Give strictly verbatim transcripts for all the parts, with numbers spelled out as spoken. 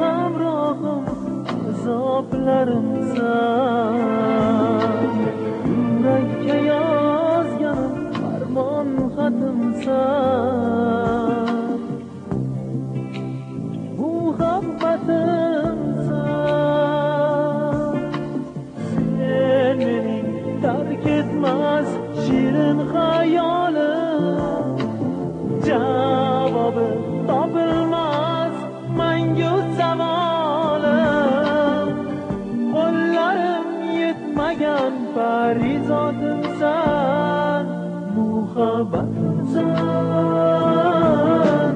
ھەمراھىم، ئازابلىرىمسەن، يۈرەككە يازغىنىم ئارمان خېتىمسەن، مۇھەببىتىمسەن. سەن مېنىڭ تەرك ئەتمەس شېرىن خىيالىم، جاۋابى تاپىلماس مەڭگۈ ساۋالىم. قوللىرىم يەتمىگەن پەرىزاتىمسەن، مۇھەببىتىمسەن،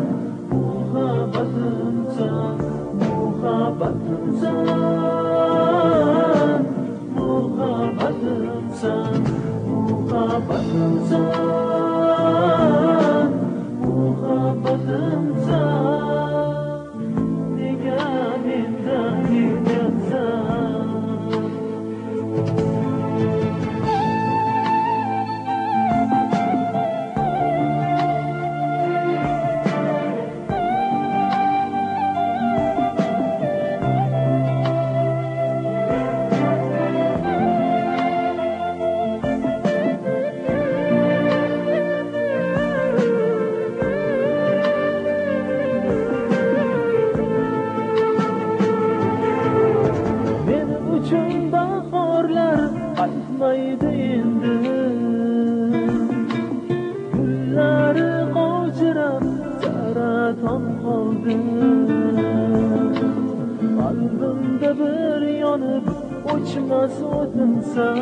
مۇھەببىتىمسەن، مۇھەببىتىمسەن، مۇھەببىتىمسەن، مۇھەببىتىمسەن، مۇھەببىتىمسەن. نىگاھىمدا نىگاھسەن. مەن ئۈچۈن باھارلار قايتمايدۇ ئەمدى. گۈللىرى قاۋجىراپ سەرەتان قالدى. قەلبىمدە بىر يانىپ ئۆچمەس ئوتۇمسەن،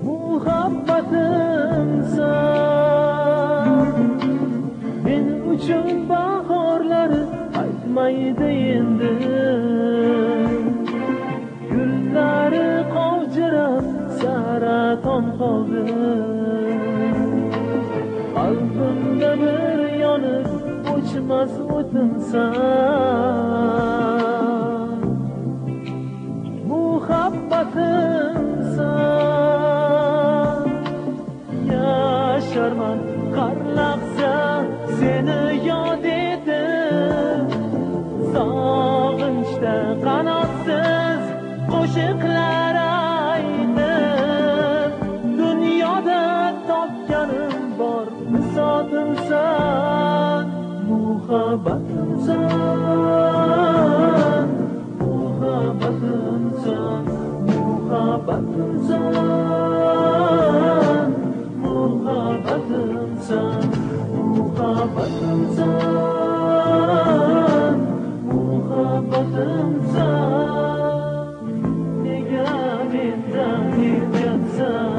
مۇھەببىتىمسەن. مەن ئۈچۈن باھارلار قايتمايدۇ ئەمدى. گۈللىرى قاۋجىراپ سەرەتان قالدى. قەلبىمدە بىر يانىپ ئۆچمەس ئوتۇمسەن، مۇھەببىتىمسەن. ياشارمەن قارلىقسا سېنى ياد ئېتىپ، ساغىنچتا قاناتسىز قوشاقلار ئېيتىپ، دۇنيادا تاپقىنىم بار بىساتىمسەن، مۇھەببىتىمسەن، مۇھەببىتىمسەن، مۇھەببىتىمسەن، مۇھەببىتىمسەن، مۇھەببىتىمسەن، مۇھەببىتىمسەن. نىگاھىمدا نىگاھسەن.